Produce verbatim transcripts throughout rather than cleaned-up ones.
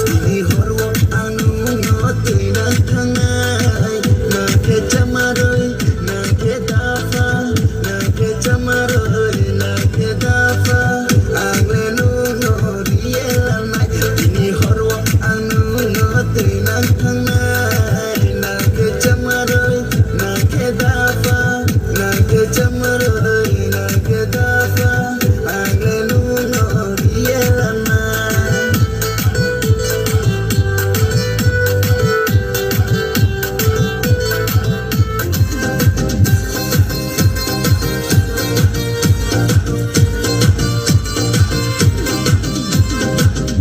Tini horo ang nwngno twi nang thangnai, nang khe chamarwi, nang khe dapha, nang khe chamarwi, nang khe dapha, ang le nwngno riye lanai. Tini horo ang nwngno twi nang thangnai, nang khe chamarwi, nang khe dapha, nang khe chamarwi, nang khe dapha, ang le nwngno riye lanai.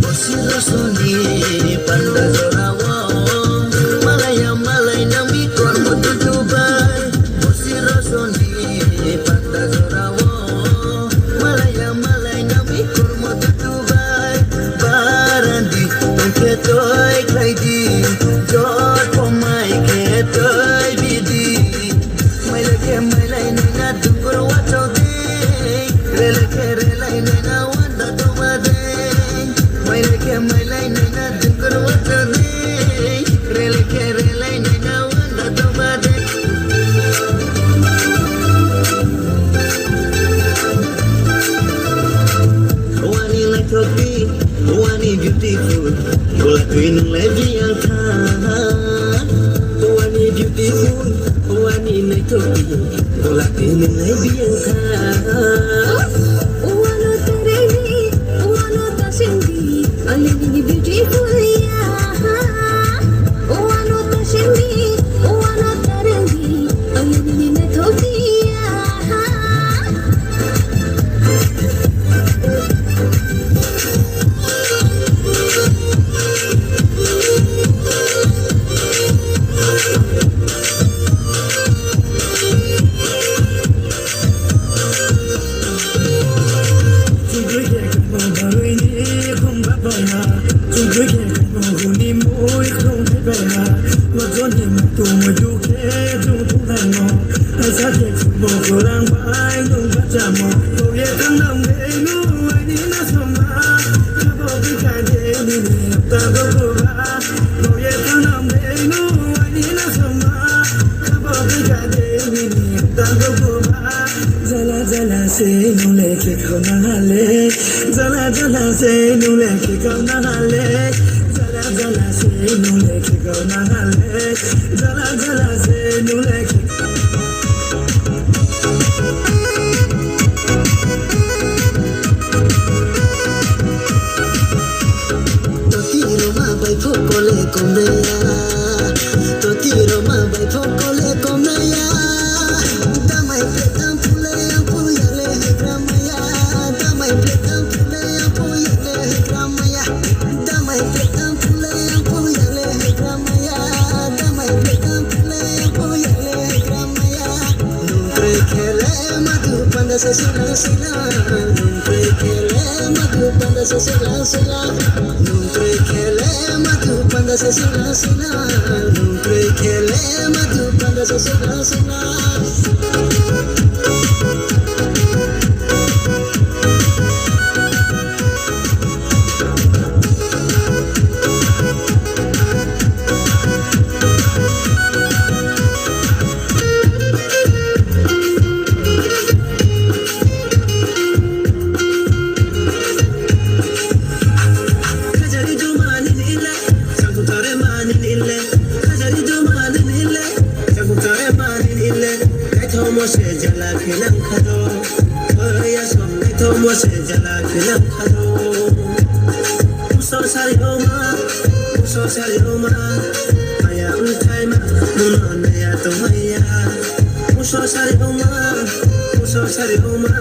Bosi rosoni panda jorao, malaya malai nangni kormo tutubai. Bosi rosoni panda jorao, malaya malai nangni kormo tutubai. Barandi tongkhe toi khlaidi, jot pomai khe toi bidi. Mailai khe mailai naina dungur wacho de, relai khe relai naina wanda tongma de. Mailai khe mailai naina dungur wacho de, relai khe relai naina wanda tongma de. Wani naithok di, wani beautiful, bola twi nwnglai biyang kha. Wani beautiful, wani naithok di, bola twi nwnglai biyang kha. Wano tarani, wano tasingdi, alini beautiful ya. Wano tasingdi, wano tarani, alini naithok di ya. Chujui khe kaimung barui ni khum babai ha, chujui khe kaimung huni mui khum thai bai ha, lojoni muitu muitu khe chwng thung thangno. Kaisa khe khumbo khorang bai nwng bachamo. Boye thangnang de nwng aini nasoma. Khabo bwkha de nini yapta gogoba. Boye thangnang de nwng aini nasoma. Khabo bwkha de nini yapta gogoba. Jala jala se nwng le khe khona hale. Jala jala se nwng le khe khona hale. Jala jala se nwng le khe khona hale. Jala jala se nwng le khe. Toti roma bai phokole komreya. Toti roma bai phokole komreya. Damai petang pule yang puya le hekramaya. Damai petang pule yang puya le hekramaya. Damai petang pule yang puya le hekramaya. Damai petang pule yang puya le hekramaya. Nung twi khele madu panda se sila sila. Nung twi khele madu panda se sila sila. Nung twi khele madu panda se sila sila. Nung twi khele madu panda se sila sila. Mose jala khe nang khado, oya som naitho mose jala khe nang khado. Muso sari oma, muso sari oma, maya wngthai ma, muno naya tongmaya. Muso sari oma, muso sari oma,